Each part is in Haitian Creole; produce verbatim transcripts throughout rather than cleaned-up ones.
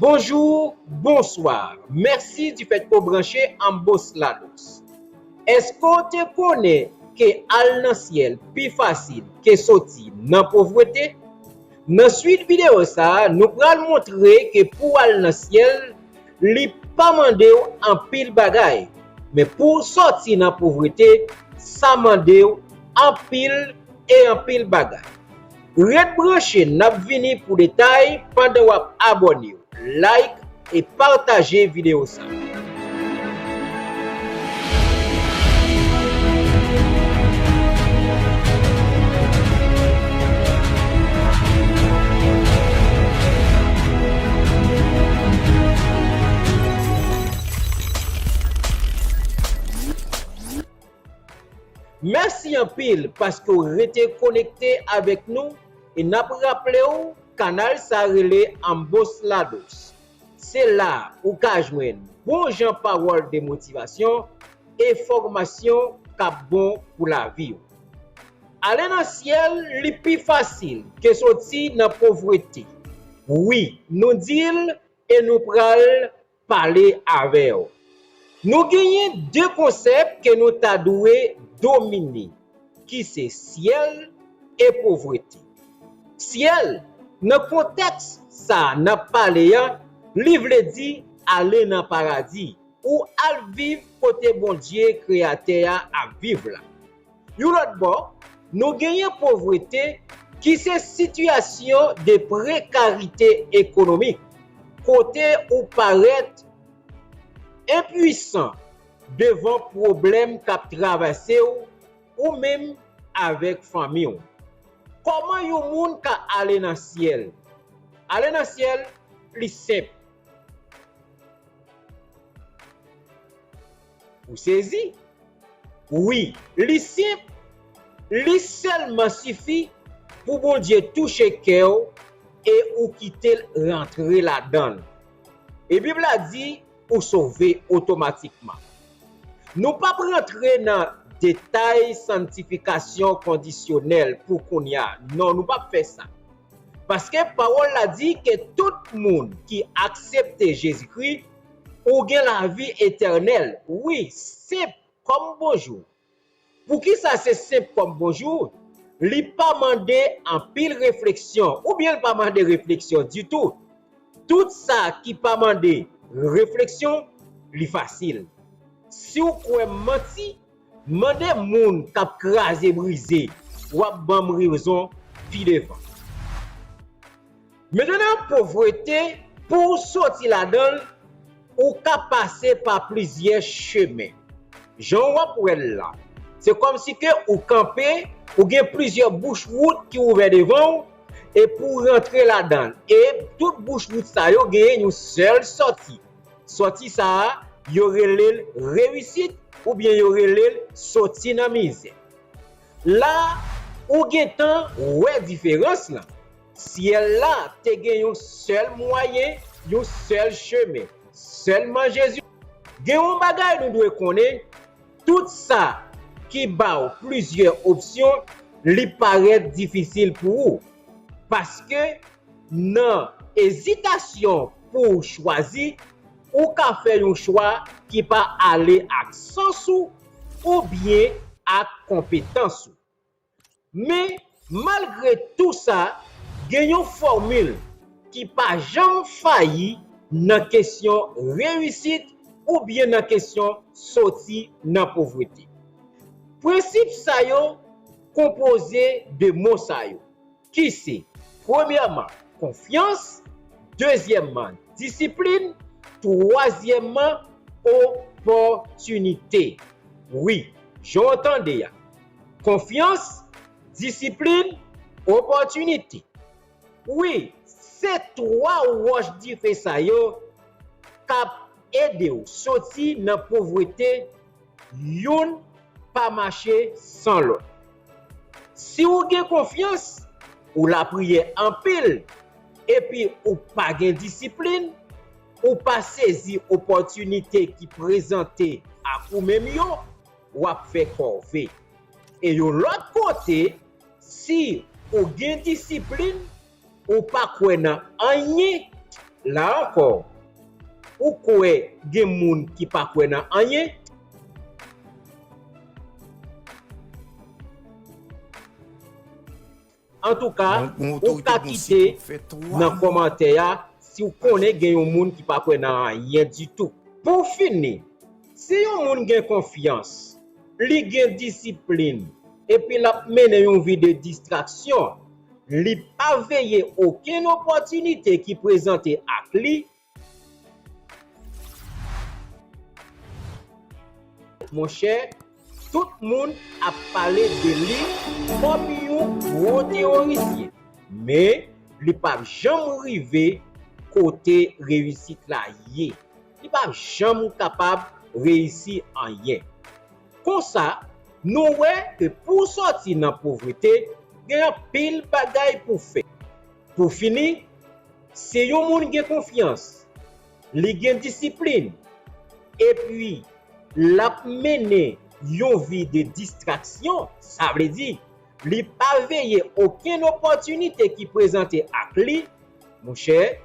Bonjou, bonswa. Mèsi difèt ke w branche Ambos Lados. Èske w te konnen ke al nan syèl pi fasil ke soti nan povrete? Nan swit videyo sa a, nou pral montre ke pou w al nan syèl, li pa mande w anpil bagay. Men pou w soti nan povrete, sa mande w anpil e anpil bagay. Ret branche, n ap vini pou detay pandan w ap abòne w, like e pataje videyo sa. Mèsi anpil paske w rete konekte avèk nou e n ap raple w, kanal sa rele Ambos Lados. Se la ou ka jwenn bon jan pawòl de motivasyon e fòmasyon k ap bon pou lavi w. Ale nan syèl, li pi fasil ke soti nan povrete. Wi, nou di l e nou pral pale avè w. Nou genyen de konsèp ke nou ta dwe domine, ki se syèl e povrete. Syèl, nan kontèks sa a n ap pale a, li vle di ale nan paradi, ou al viv kote Bondye, Kreyatè a, ap viv la. Yon lòt bò, nou genyen povrete, ki se sitiyasyon de prekarite ekonomik, kote ou parèt enpwisan devan pwoblèm k ap travèse w, ou menm avèk fanmi w. Kòman yon moun ka ale nan syèl? Ale nan syèl, li senp. Ou sezi? Wi, li senp. Li sèlman sifi pou Bondye touche kè w e ou kite l rantre ladan l. E Bib la di, ou sove otomatikman. Nou p ap rantre nan detay sanntifikasyon kondisyonèl pou kounye a. Non, nou p ap fè sa. Paske pawòl la di ke tout moun ki aksepte Jezikri, ou gen lavi etènèl. Wi, senp kòm bonjou. Poukisa se senp kòm bonjou? Li pa mande anpil refleksyon, oubyen li pa mande refleksyon ditou. Tout sa ki pa mande refleksyon, li fasil. Si w kwè m manti, mande moun k ap kraze brize, w ap ban m rezon pi devan. Mentnan, povrete, pou w soti ladan l, ou ka pase pa plizyè chemen. Jan w ap wè l la, se kòmsi ke ou kanpe, ou gen plizyè bouch wout ki ouvè devan w, e pou w rantre ladan l. E tout bouch wout sa yo genyen yon sèl sòti. Sòti sa a, yo rele l reyisit, oubyen yo rele l soti nan mizè. La, ou gentan wè diferans lan. Syèl la te gen yon sèl mwayen, yon sèl chemen, sèlman Jezi. Gen yon bagay nou dwe konnen, tout sa ki ba w plizyè opsyon, li parèt difisil pou ou. Paske nan ezitasyon pou w chwazi, ou ka fè yon chwa ki pa ale ak sans ou oubyen ak konpetans ou. Men, malgre tou sa, gen yon fòmil ki pa janm fayi nan kesyon reyisit oubyen nan kesyon soti nan povrete. Prensip sa yo konpoze de mo sa yo, ki se, premyèman, konfyans, dezyèmman, disiplin, twazyèmman, opòtinite. Wi, jan w tande a. Konfyans, disiplin, opòtinite. Wi, se twa wòch dife sa yo k ap ede w soti nan povrete, youn pa mache san lòt. Si w gen konfyans, ou lapriyè anpil, epi ou pa gen disiplin, ou pa sezi opòtinite ki prezante ak ou menm yo, w ap fè kòve. E yon lòt kote, si ou gen disiplin, ou pa kwè nan anyen, La ankò, ou kwè gen moun ki pa kwè nan anyen? Antouka, ou ka kite nan kòmantè a si w konnen gen yon moun ki pa kwè nan anyen ditou. Pou fini, si yon moun gen konfyans, li gen disiplin, epi l ap mennen yon vi de distraksyon, li pa veye okenn opòtinite ki prezante ak li, monchè, tout moun ap pale de li kòm yon gwo teworisyen, men li p ap janm rive kote reyisit la ye. Li p ap janm kapab reyisi anyen. Konsa, nou wè ke pou w sòti nan povrete, gen anpil bagay pou w fè. Pou fini, si yon moun gen konfyans, li gen disiplin, epi l ap mennen yon vi de distraksyon, sa vle di, li pa veye okenn opòtinite ki prezante ak li, monchè,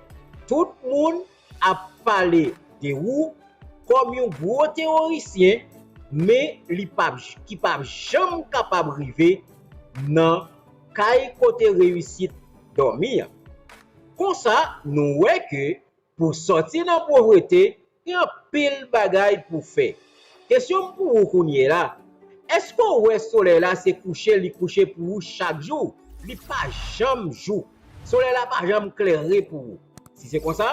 tout moun ap pale de ou kòm yon gwo teworisyen, men li p ap, ki p ap janm kapab rive nan kay kote reyisit dòmi an. Konsa, nou wè ke pou sòti nan povrete, gen anpil bagay pou fè. Kesyon m pou ou kounye la, èske w wè solèy la se kouche li kouche pou ou chak jou? Li pa janm jou. Solèy la pa janm klere pou ou. Si se konsa,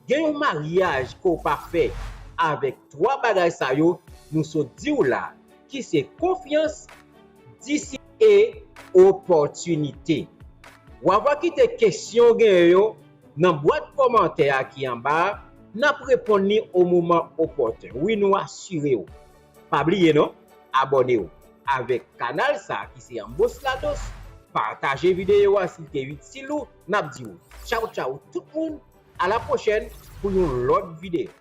gen yon maryaj ke w pa fè avèk twa bagay sa yo nou sot di w la, ki se konfyans, disi e opòtinite. W ava kite kesyon w genyen yo nan bwat kòmantè a ki anba a, n ap reponn li o moman opòten. Wi, nou asire w. Pa bliye non, abòne w avèk kanal sa a ki se Ambos Lados, pataje videyo a si l te itil ou, n ap di w tchaw tchaw tout moun, a la pwochèn pou yon lòt videyo.